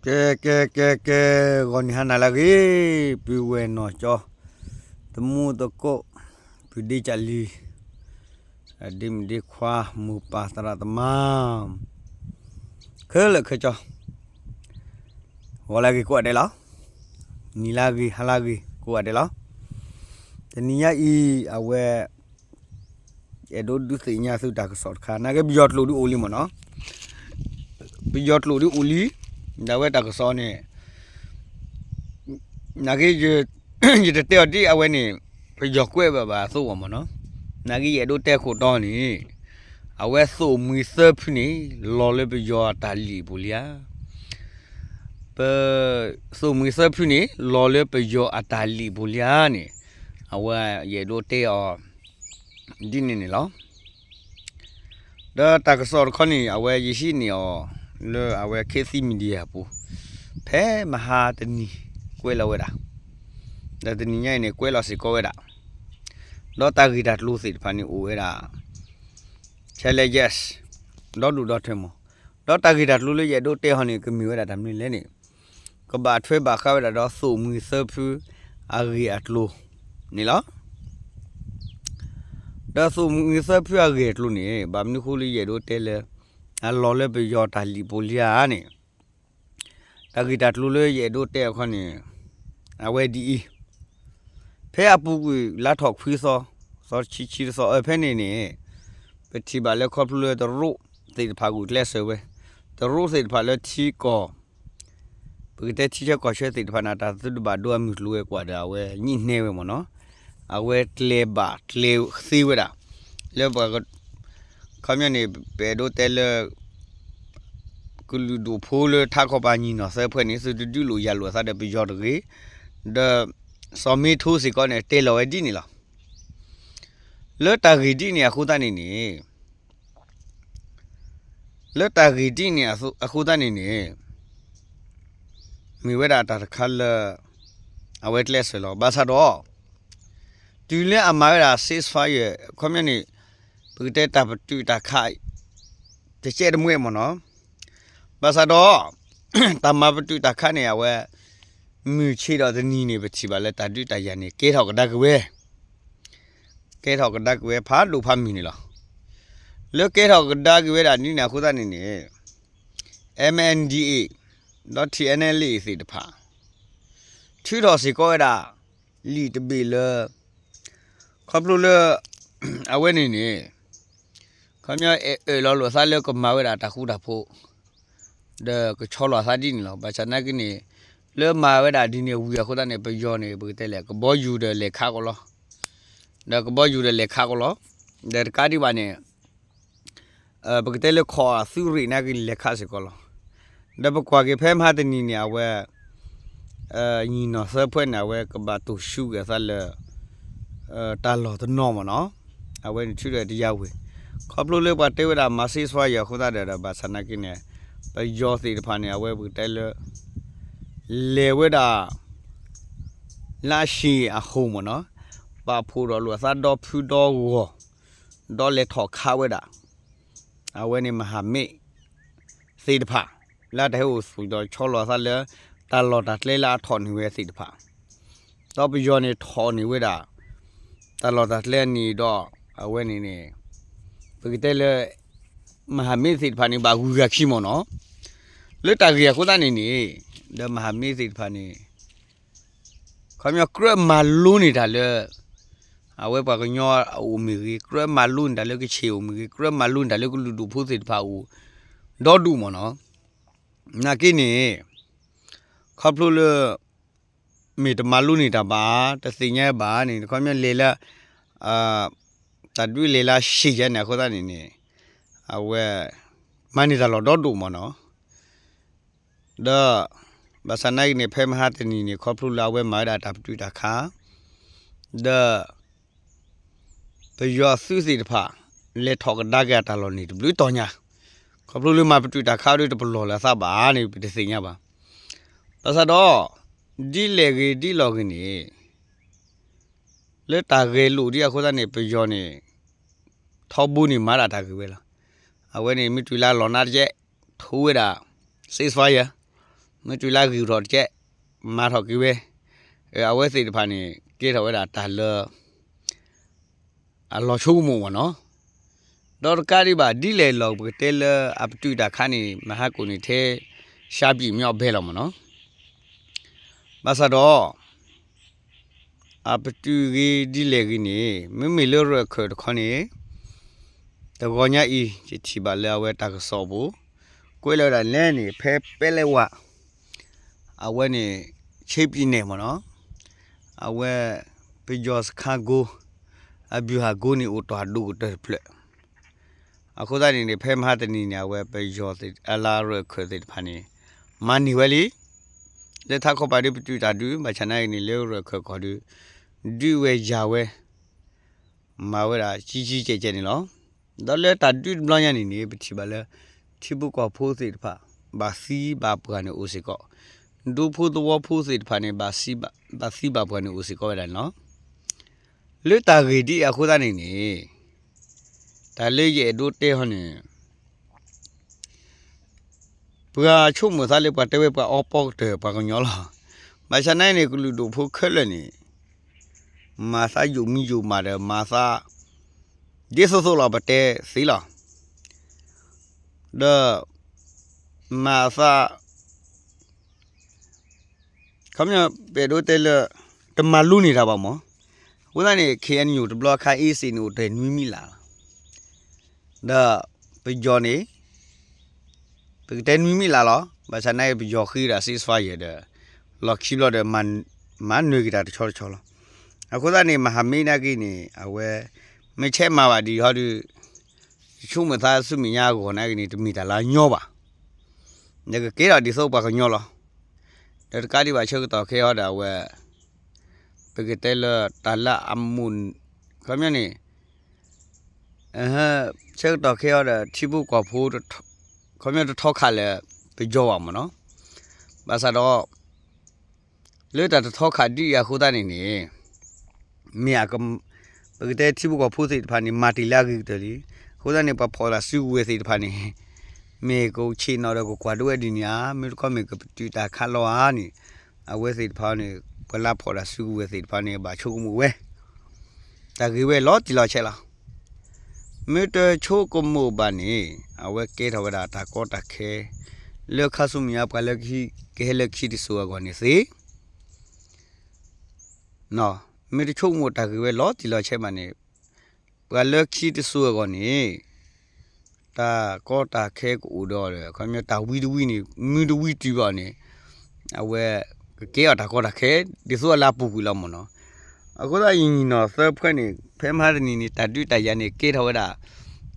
ကဲ ကဲ ကဲ ကဲ, ဂီၤနံၤဟါနၤလၢအဂ့ၤ, ပုၢ်ဝဲၢ်နီၢ်ကၠီ, သမူသကိး, ပုၢ်ဒ့ကလံၤ, ဒ့မုၣ်ဒ့ခွါ မိၢ်ပၢ်သရၣ်သမါ, ခဲလၢာ်ခဲဆ့, ဂီၤလၢအဂ့ၤကိးဂၤဒဲးလီၤ, နံၤလၢအဂ့ၤ ဟါလၢအဂ့ၤကိးဂၤဒဲးလီၤ, တနံၤညါအံၤ အဝဲ အဲၣ်ဒိးဒုးသ့ၣ်ညါသုတၢ်ကစီၣ်တခါ, နာ်က့ပယီၤကျိာ်ဒုးအိၣ်လံမ့ၢ်နီၤ, ပယီၤကျိာ်ဒုးအိၣ်လံ, ဒီးအဝဲတၢ်ကစီၣ်န့ၣ် နာ်က့ ယတတဲအီၤဒ်အဝဲန့ၣ် ပယီၤကွဲးဘၣ်ဘၣ်အသိးအဂီၢ်မ့ၢ်နီၤ, နာ်က့ယအဲၣ်ဒိးတဲခိၣ်တီန့ၣ် အဝဲသိၣ်မှံၤသၢဖုန့ၣ် လီၤလၢပယီၤအတၢ်လံၣ်ပူၤလံဧါ, ပ သိၣ်မှံၤသၢဖုန့ၣ် လီၤလၢပယီၤအတၢ်လံၣ်ပူၤလံဧါန့ၣ်, အဝဲယအဲၣ်ဒိးတဲအီၤ ဒ်န့ၣ်န့ၣ်လီၤ. ဒီးတၢ်ကစီၣ်တခီန့ၣ် အဝဲယဟံးန့ၢ်အီၤ လၢအဝဲ Khit Thit Media အပူၤ, ဖဲမဟါတနံၤကွဲးလီၤဝဲဒၣ်, ဒီးတနံၤညါအံၤန့ၣ် ကွဲးလီၤစ့ၢ်ကီးဝဲဒၣ်, ဒီးတၢ်ဂ့ၢ်တၢ်ကျိၤသ့ၣ်တဖၣ်န့ၣ်အိၣ်ဝဲဒၣ် challenges ဒီဒူၣ်ဒီထၢမး, ဒီးတၢ်ဂ့ၢ်တၢ်ကျိၤလၢယအဲၣ်ဒိးတဲဟီန့ၣ် ကမ့ၢ်ဝဲဒၣ်တၢ်မနုၤလဲၣ်န့ၣ်, ကဘၣ်ထွဲဘၣ်ဃးဝဲဒၣ်ဒီးသိၣ်မှံၤသၢဖုအဂ့ၢ်အကျိၤန့ၣ်လီၤ. ဒီးသိၣ်မှံၤသၢဖုအဂ့ၢ်အကျိၤန့ၣ် ဘၣ်မနုၤဃိလၢယအဲၣ်ဒိးတဲလၢ အလီၤလၢပယီၤတၢ်လံၣ်ပူၤလံဧါန့ၣ်, တၢ်ဂ့ၢ်တၢ်ကျိၤလၢယအဲၣ်ဒိးတဲအခီန့ၣ် အဝဲဒ်အံၤ, ဖဲအပူၤကွံာ်လါထီၣ်ခွံသီ, သီဆံဆံတသီအဖဲန့ၣ်န့ၣ်, ပထံၣ်ဘၣ်လၢခီဖျိလၢတရူးသ့ၣ်တဖၣ်ဂုာ်ကျဲးစၢးဝဲ, တရူးသ့ၣ်တဖၣ်လၢထံကီၢ် ပကတဲထံဆၢကီၢ်ဆၢသ့ၣ်တဖၣ်န့ၣ် တၢ်သ့တဘၣ်ဒိအမုၢ်ကျိၤဝဲၤကွာ်ဒီးအဝဲညှိနှိုင်းဝဲမ့ၢ်နီၤ, အဝဲကျဲၤဘၣ်ကျဲၤသ့ဝဲဒၣ်, လၢပှၤ ခီပညီန့ၣ် ပအဲၣ်ဒိးတဲလၢ ကလုာ်ဒူၣ်ဖိလၢထးခီပၤညီနီၢ်သၢဖုန့ၣ် သုတဒုးလိာ်ယၤလိာ်အသးဒီးပယီၤတဂ့ၤ, ဒီး စီၤမ့ထိစ့ၢ်ကီးန့ၣ် တဲလီၤဝဲဒ်န့ၣ်လီၤ. လၢတၢ်ဂ့ၢ်ဒ်န့ၣ်အဃိသတးန့ၣ်န့ၣ် လၢတၢ်ဂ့ၢ်ဒ်န့ၣ်အဃိသတးန့ၣ်န့ၣ် မ့ၢ်ဝဲဒၣ်တၢ်တခါလၢ အဝဲကျဲးစၢးလီၤ. ဘၣ်ဆၣ်ဒီး တုၤလၢအမၤဝဲဒၣ် ceasefire ခီပညီန့ၣ် ပကတဲတၢ်ပတုာ်တၢ်ခး တကဲတမှဲမ့ၢ်နီၤ. ဘၣ်ဆၣ်ဒီး တၢ်မၤပတုာ်တၢ်ခးန့ၣ် အဝဲ မုၢ်ဆ့ၣ်ဒီးတနံၤန့ၣ် ပထံၣ်ဘၣ်လၢတၢ်ဒုးတၢ်ယၤန့ၣ် ကဲထီၣ်ကဒါက့ၤဝဲ ကဲထီၣ်ကဒါက့ၤဝဲဖးဒိၣ်ဖးမုၢ်န့ၣ်လီၤ. လၢကဲထီၣ်ကဒါက့ၤဝဲဒၣ်ဒ်န့ၣ်အဃိသတးန့ၣ်န့ၣ် MNDAA ဒီး TNLA သ့ၣ်တဖၣ် ထုးထီၣ်စ့ၢ်ကီးဝဲဒၣ် လံာ်တဘ့ၣ်လၢ ခီဖျိလၢ အဝဲန့ၣ်န့ၣ် ခီပညီအၢၣ်လီၤလိာ်အသးလၢကမၤဝဲဒၣ်တၢ်ဃူတၢ်ဖိး ဒီးကဆီလီၤအသးဒ်န့ၣ်လီၤ. ဘၣ်ဆၣ်နာ်က့န့ၣ် လၢမၤဝဲဒၣ်ဒ်န့ၣ်ဝံၤအဃိသတးန့ၣ် ပယီၤန့ၣ် ပကတဲလဲၣ် ကဘီယူၤဒီးလဲၤခးကီးလီၤ. ဒီးကဘီယူၤဒီးလဲၤခးကီးလီၤ. ဒီးတကးဒံးဘၣ်န့ၣ် ပကတဲလၢခီၣ်အသုးရ့ၣ်နာ်က့လဲၤခးစ့ၢ်ကီးလီၤ. ဒီးပကွၢ်က့ၤဖဲမဟါတနံၤန့ၣ် အဝဲ ညီနီၢ်သၢဖုန့ၣ် အဝဲကဘၣ်တိၢ်ဆူၣ်က့ၤအသးလၢ တၢ်လီၢ်တနီၤမ့ၢ်နီၤ, အဝဲန့ၣ်ထုးဒီးတယါဝ့ၤ, ခီဖျိလၢပှၤတဲဝဲဒၣ်မၤ ceasefire အဃိသတးဒီး ဘၣ်ဆၣ်နာ်က့န့ၣ် ပယီၤသ့ၣ်တဖၣ်န့ၣ် အဝဲပကတဲလၢ လဲၤဝဲဒၣ် လၢအဆံးအဃိမ့ၢ်နီၤ, ပာ်ဖှိၣ်ထီၣ်လိာ်အသးဒီဖုဒီဂီၢ်, ဒီးလဲၤထီၣ်ခးဝဲဒၣ် အဝဲန့ၣ် မဟာမိတ် သ့ၣ်တဖၣ် လၢတၢ်ဟဲအိၣ်သူၣ်ဒီးဆီလီၤအသးလၢ တၢ်လီၢ်တၢ်ကျဲလၢအထီၣ်န့ၢ်ဝဲသ့ၣ်တဖၣ်, ဒီးပယီၤန့ၣ်ထီၣ်န့ၢ်ဝဲဒၣ် တၢ်လီၢ်တၢ်ကျဲန့ၣ်ဒီး အဝဲန့ၣ်န့ၣ် ပကတဲလၢ မဟာမိတ် သ့ၣ်တဖၣ်န့ၣ် ဘၣ်ဂုၤဂၤခံမ့ၢ်နီၤ, လၢတၢ်ဂ့ၢ်အဃိသတးန့ၣ်န့ၣ် ဒီး မဟာမိတ် သ့ၣ်တဖၣ်န့ၣ် ခီပညီကြၢးမၤလိန့ၢ်တၢ်လၢ အဝဲပှၤကညီအအိၣ်မ့ၢ်ဂ့ၤ, ကြၢးမၤလိန့ၢ်တၢ်လၢကခ့ၣ်အိၣ်မ့ၢ်ဂ့ၤ, ကြၢးမၤလိန့ၢ်တၢ်လၢကလုာ်ဒူၣ်ဖိသ့ၣ်တဖၣ်အအိၣ် ဒီဒူၣ်မ့ၢ်နီၤ, နာ်က့န့ၣ် ခီဖျိလၢ မ့ၢ်တမၤလိန့ၢ်တၢ်ဘၣ်, တသ့ၣ်ညါဘၣ်န့ၣ် ခီပညီလဲၤလၢ တၢ်ဒုးလဲၤလၢဆံးယဲန့ၣ်အဃိသတးန့ၣ်န့ၣ် အဝဲ မၤန့ၢ်တၢ်လီၢ်ဒီဒူၣ်မ့ၢ်နီၤ, ဒီး ဘၣ်ဆၣ်နာ်က့န့ၣ် ဖဲမဟါတနံၤန့ၣ် ခီဖျိလၢအဝဲမၤဝဲဒၣ်တၢ်ပတုာ်တၢ်ခး ဒီး ပယီၤအသုးသ့ၣ်တဖၣ် လဲၤထီၣ်ကဒါက့ၤအတၢ်လီၢ်န့ၣ် တဘျုးတီၤညါ, ခီဖျိလၢမၤပတုာ်တၢ်ခးဒီးတပလီၢ်လၢအသးဘၣ်န့ၣ် ပတသ့ၣ်ညါဘၣ်. ဘၣ်ဆၣ်ဒီး ဒ်လဲၣ်ဂ့ၤဒ်လဲၣ်ဂ့ၤန့ၣ် လၢတၢ်ဂဲၤလိာ်ဒ်အဃိသတးန့ၣ် ပယီၤန့ၣ် ထီဘိန့ၣ်မၤဒၣ်တၢ်ဂ့ၢ်ဝဲလီၤ. အဝဲန့ၣ်မ့ၢ်တုၤလၢအလီၢ်နါတကဲး ထိဝဲဒၣ် ceasefire မ့ၢ်တုၤလၢအဂ့ၤထီၣ်တကဲး, မၤထီၣ်က့ၤဝဲ, အဝဲသ့ၣ်တဖၣ်န့ၣ် ကဲထီၣ်ဝဲဒၣ်တၢ်လၢ အလီၤဆိကမိၣ်မ့ၢ်နီၤ. ဒီးတကးဒံးဘၣ် ဒ်လဲၣ်လီၤ ပကတဲလၢအပတုာ်တၢ်ခါန့ၣ် မဟါကိၣ်န့ၣ်ထဲ ရှါပံာ်မညီဘဲလီၤမ့ၢ်နီၤ. ဘၣ်ဆၣ်ဒီး အပတုာ်ဂ့ၤဒ်လဲၣ်ဂ့ၤန့ၣ် မ့မ့ၢ်လၢရၢၢ်ခၢၣ်တခီန့ၣ် တဂီၤညါအံၤ ယထံၣ်ဘၣ်လၢအဝဲတၢ်ကစီၣ်အပူၤ ကွဲးလၢဝဲဒၣ်လဲၣ်န့ၣ် ဖဲပဲလဲဝး အဝဲန့ၣ် ဆ့ပံနဲၣ်မ့ၢ်နီၤ, အဝဲ ပယီၤစခါကိ, အဘျုးဟးကိန့ၣ် အိၣ်တီၢ်ဒိၣ်ကတၢၢ်တဖျၢၣ်. အဃိသတးန့ၣ်န့ၣ် ဖဲမဟါတနံၤန့ၣ် အဝဲပယီၤသ့ၣ် အလါရၢၢ်ခၢၣ်သ့ၣ်တဖၣ်န့ၣ် မၤန့ၢ်ဝဲလံ. လၢထးခီပၤဒုးပတုာ်တၢ်ဒုး ဘၣ်ဆၣ်နာ်က့န့ၣ် လၢရၢၢ်ခၢၣ်ကီၢ်ဒုး ဒုးဝဲယၤဝဲ မၤဝဲဒၣ်ကံကံကဲကဲန့ၣ်လီၤ. ဒီးလၢတၢ်ဒုးတဘျီညါန့ၣ်န့ၣ် ပထံၣ်ဘၣ်လၢ ထံဖိကီၢ်ဖိသ့ၣ်တဖၣ် ဘၣ်သံဘၣ်ပှၢ်န့ၣ်အိၣ်စ့ၢ်ကီး, ဒူဖိသဝီဖိသ့ၣ်တဖၣ်န့ၣ် ဘၣ်သံဘၣ်ပှၢ်န့ၣ်အိၣ်စ့ၢ်ကီးဝဲဒၣ်န့ၣ်လီၤ. လၢတၢ်ဂ့ၢ်ဒ်အံၤအဃိသတးန့ၣ်န့ၣ် တၢ်လၢယအဲၣ်ဒိးတဲဟီန့ၣ် ပှၤဆိကမိၣ်သးလၢပှၤတဲဝဲပှၤအီပီကတၢၢ်ပှၤကညီလီၤ. ဘၣ်ဆၣ်နာ်က့န့ၣ် ကလုာ်ဒူၣ်ဖိခဲလၢာ်န့ၣ် မၤသးယိာ်မံယိာ်မးဒီး မၤသး ဒ်သိးသိးလီၤ ပတဲသ့လီၤ. ဒီး မၤသး ခီပညီ ပအဲၣ်ဒိးတဲလၢ တမၤလိန့ၢ်တၢ်ဘၣ်မး. အဃိသတးန့ၣ် ခ့ၣ်အဲၣ်ယူၣ် တဘျီခါအ့စ့ၣ်န့ၣ် အိၣ်တ့ၢ်နွံမံလၢ်လီၤ. ဒီးပယီၤန့ၣ် ပကတဲနွံမံလၢ်လီၤ. ဘၣ်ဆၣ်နာ်က့ ပယီၤဃ့ဒၣ် ceasefire ဒီး လီၢ်ခံဘျီဒီး မၤနၢၤက့ၤတၢ်တဆီတဆီလီၤ. အဃိသတးန့ၣ် မဟာမိတ်နာ်က့န့ၣ် အဝဲ မ့ၢ်ဆဲးမၤဘၣ်ဒံးဟီဒီး ယဆိကမိၣ်သးဆူမဲာ်ညါအဂီၢ်နာ်က့န့ၣ် တမ့ၢ်တၢ်လၢအညီဘၣ်. နကကဲထီၣ်ဒ်သိးပှၤကညီလီၤ. ဒီးတကးဒံးဘၣ်ဆၢကတီၢ်ခဲအံၤဒီးအဝဲ ပကတဲလၢတၢ်လၢအမိၢ် ခီပညီန့ၣ် ဆၢကတီၢ်ခဲအံၤဒီး ထံဖိကီၢ်ဖိ ခီပညီတထီခးလၢပယီၤဘၣ်မ့ၢ်နီၤ. ဘၣ်ဆၣ်ဒီး လၢတၢ်တထီခးဒ်အံၤအဃိသတးန့ၣ်န့ၣ် မ့ၢ် ပကတဲထံဖိကီၢ်ဖိသ့ၣ်တဖၣ်န့ၣ် မၤတ့ၢ်လၢအဂ့ၤကတၢၢ်လံ. အဃိသတးန့ၣ် ပှၤဖီၣ်တၢ်စုကဝဲၤသ့ၣ်တဖၣ်န့ၣ် မ့ၢ်ကဆ့ၣ်နီၤဒီးကကွၢ်ဒိဝဲဒ်န့ၣ်ဧါ, မ့ၢ်တခီမ့ၢ်ကပတုာ်တၢ်ခးလီၤဧါန့ၣ် အဝဲသ့ၣ်တဖၣ်န့ၣ် ပှၤလၢဖီၣ်တၢ်စုကဝဲၤသ့ၣ်တဖၣ်န့ၣ် ဘၣ်ဆိကမိၣ်ဝဲ တၢ်ဂ့ၢ်ဝဲလီၤတံၢ်လီၤဆဲးလီၤ. မ့ၢ်တဆိကမိၣ်ဘၣ်န့ၣ် အဝဲကဲထီၣ်ဝဲဒၣ်တၢ်ကီတၢ်ခဲ လၢခါဆူမဲာ်ညါပှၤလၢခံ ကဟဲလၢခံတစိၤအဂီၢ်န့ၣ်သ့ မ့ၢ်တဆိကမိၣ်တၢ်ဂ့ၢ်ဝဲလီၤတံၢ်လီၤဆဲးဘၣ်န့ၣ် ပှၤလၢခံတစိၤအဂီၢ်န့ၣ် တၢ်ကီတၢ်ခဲကအိၣ်ဒီး ခီပညီတၢ်ဝံတဝံန့ၣ် မုၢ်တဝံတုၤဘၣ်န့ၣ် အဝဲကကဲအီၤတၢ်ကီတၢ်ခဲ ဒ်သိးအလၢအပူၤကွံာ်လီၤမ့ၢ်နီၤ. အဃိသတးယံာ်ယံာ်နီၢ်သၢဖျၢၣ်န့ၣ် ဖဲမဟါတနံၤန့ၣ် တၢ်ဒုးတၢ်ယၤန့ၣ် ကဲထီၣ်ဝဲဒၣ်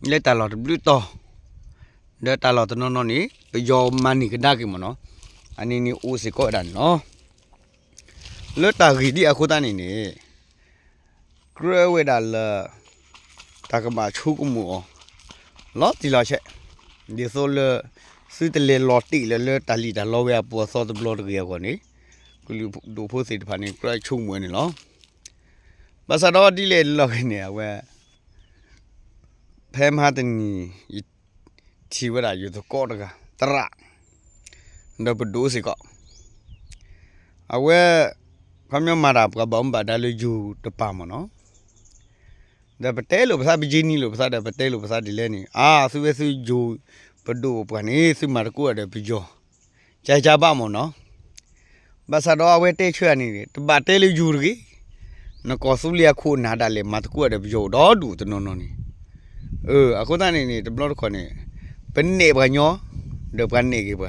လၢတၢ်လီၢ်တဘျုးတီၤ ဒီးတၢ်လီၢ်တနီၤနီၤန့ၣ် ပယီၤမၤန့ၢ်ကဒါက့ၤမ့ၢ်နီၤ. အန့ၣ်န့ၣ်အိၣ်စ့ၢ်ကီးဝဲဒၣ်န့ၣ်လီၤ. လၢတၢ်ဂ့ၢ်ဒ်အဃိသတးန့ၣ်န့ၣ် ကြၢးဝဲဒၣ်လၢ တၢ်ကဘၣ်ဆိကမိၣ်အီၤ လီၤတံၢ်လီၤဆဲး ဒ်သိးလၢ သုတလဲၤလီၤတ့ၢ်လၢ လၢတၢ်လံၣ်တၢ်လီဝဲအပူၤအသီတဘျီတဂ့ၤအဂီၢ်န့ၣ် ကလုာ်ဒူၣ်ဖိသ့ၣ်တဖၣ်န့ၣ် ကြၢးဆိကမိၣ်ဝဲန့ၣ်လီၤ. ဘၣ်ဆၣ်ဒီးဒ်လဲၣ်လီၤဂ့ၤန့ၣ် အဝဲ ဖဲမဟါတနံၤ ယထံၣ်ဝဲဒၣ်ယသကိးတဂၤ သရၣ် ဒီးပဒိၣ်စ့ၢ်ကီး အဝဲ ခီပညီမၤတၢ်ပှၤဘၣ်မူဘၣ်ဒါလၢယိၤတပၤမ့ၢ်နီၤ. ဒီးပတဲလိာ်ပသး ပယ့ၢ်နံၤလိာ်ပသးဒီး ပတဲလိာ်ပသးဒ်လဲၣ်န့ၣ် အါ သုဝဲသုယိၤပဒိၣ်ပပှၢ်န့ၣ် သုမၤသကိးဒီးပယီၤ ကကဘၣ်မ့ၢ်နီၤ. ဘၣ်ဆၣ်ဒီးအဝဲတဲဆၢန့ၣ် တဘၣ်တဲလၢယိၤတဂ့ၤ, နကီၢ်သူလ့ၤအခိၣ်အနၢ်ဒၣ်လဲာ် မၤသကိးဒီးပယီၤအိၣ်ဒီဒူၣ်တနီၤနီၤန့ၣ်. အဃိသတးန့ၣ်န့ၣ် တဘျီတခီၣ်န့ၣ် ပနဲၣ်ပှၤညီ ဒီးပှၤနဲၣ်က့ၤပှၤ. အဃိသတးန့ၣ်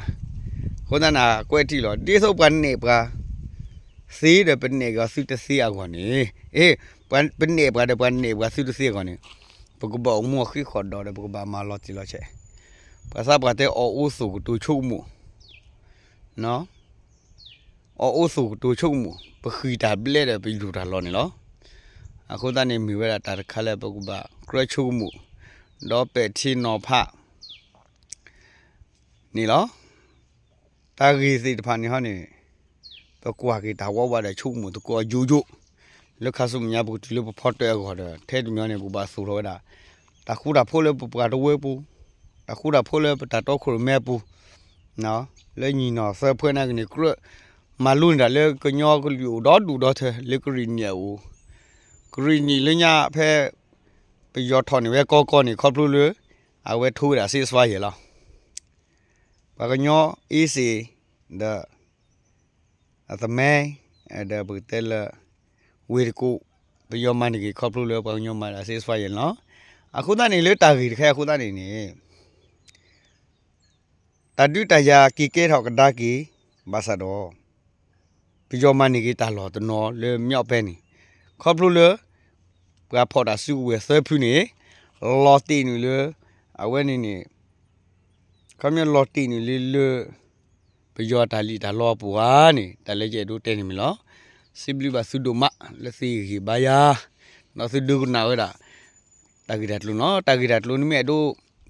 ကွဲးထံၣ်လီၤ ဒ်သိးပှၤနဲၣ်ပှၤ သ့ဒီးပနဲၣ်က့ၤအီၤသုတသ့အဂီၢ်န့ၣ်, အ့, ပနဲၣ်ပှၤဒီးပှၤနဲၣ်ပှၤသုတသ့အဂီၢ်န့ၣ်, ပကဘၣ်အိၣ်မူအဃံဃီၣ်ဒီး ပကဘၣ်မၤလီၤတံၢ်လီၤဆဲး. ပှၤသးပှၢ်တဲအီၣ်အိၣ်သိၣ်ကတိၤဆိကမိၣ်, အီၣ်အိၣ်သိၣ်ကတိၤဆိကမိၣ်, ပဃံၢ်တၢ်ဘျဲဒီးပယူၢ်တၢ်လီၤန့ၣ်လီၤ. အဃိသတးန့ၣ် မ့ၢ်ဝဲဒၣ်တၢ်တခါလၢပကဘၣ်ကြၢးဆိကမိၣ်, ဒီးပဲာ်ထံနီၤဖး န့ၣ်လီၤ. တၢ်ဂ့ၢ်သ့ၣ်တဖၣ်န့ၣ်ဟီန့ၣ်, ပကွၢ်က့ၤတၢ်ဝးဝးဒီးဆိကမိၣ်သကိးယိာ်ယိာ်, လၢခါဆူမဲာ်ညါပကတုၤလၢပဖီတၢၣ်အဂီၢ်ဒီး ထဲတမံၤန့ၣ် ပကဘၣ်သိၣ်ထီၣ်ဝဲဒၣ် တၢ်ဃူတၢ်ဖိးလၢပပှၤတဝၢပူၤ, တၢ်ဃူတၢ်ဖိးလၢပတၢ်တီခိၣ်ရိၣ်မဲအပူၤ, လၢညီနီၤသၢဖုန့ၣ်က့န့ၣ် ကြၢးမၤလိန့ၢ်တၢ်လၢကညီကလုာ်အိၣ်ဒီဒူၣ်ဒီထၢ လၢကရံၣ်နံၣ်အအိၣ်, ကရံၣ်နံၣ်လၢညါဖဲ ပယီၤထီၣ်န့ၢ်ဝဲကီကီန့ၣ် ခီဖျိလၢ အဝဲထိဝဲဒၣ် ceasefire လီၤ. ပှၤကညီအ့စ့ၣ် ဒီး အသမဲ ဒီးပကတဲလၢ ဝ့ၢ်တကူၣ် ပယီၤမၤန့ၢ်က့ၤခီဖျိလၢပှၤကညီမၤဒၣ် ceasefire န့ၣ်လီၤ. အဃိသတးန့ၣ်လၢတၢ်ဂ့ၢ်တခါအဃိသတးန့ၣ်န့ၣ် တၢ်ဒုးတၢ်ယၤက့ၤကဲထီၣ်ကဒါက့ၤ ဘၣ်ဆၣ်ဒီး ပယီၤမၤန့ၢ်က့ၤတၢ်လီၢ်တနီၤလၢ မြောက်ပိုင်း န့ၣ် ခီဖျိလၢ ပှၤဖီၣ်တၢ်စုကဝဲၤသၢဖုန့ၣ် လီၤတံၢ်နုာ်လၢ အဝဲန့ၣ်န့ၣ် ခီပညီလီၤတံၢ်နုာ်လၢလၢ ပယီၤတၢ်လံၣ်တၢ်လီအပူၤဧါန့ၣ် တၢ်လၢယအဲၣ်ဒိးတဲန့ၣ်မ့ၢ်လီၤ. စံးဘျုးဘၣ်သုဒိၣ်မးလၢသုဟ့ၣ်ဂံၢ်ဘါယၤ ဒီးသုဒိကနၣ်ဝဲဒၣ် တၢ်ဂ့ၢ်တၢ်ကျိၤန့ၣ်လီၤ. တၢ်ဂ့ၢ်တၢ်ကျိၤန့ၣ်မ့ၢ်အဲၣ်ဒိး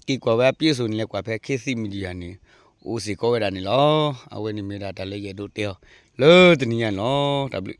က့ၤကွၢ်ဝဲအပြည့်အစုံန့ၣ် လဲၤကွၢ်ဖဲ ခေတ်သစ် Media န့ၣ် အိၣ်စ့ၢ်ကီးဝဲဒၣ်န့ၣ်လီၤ. အဝဲန့ၣ်မ့ၢ်ဒၣ်တၢ်လၢယအဲၣ်ဒိးတဲအီၤ လၢတနံၤညါန့ၣ်လီၤ. တၢ်ဘျုး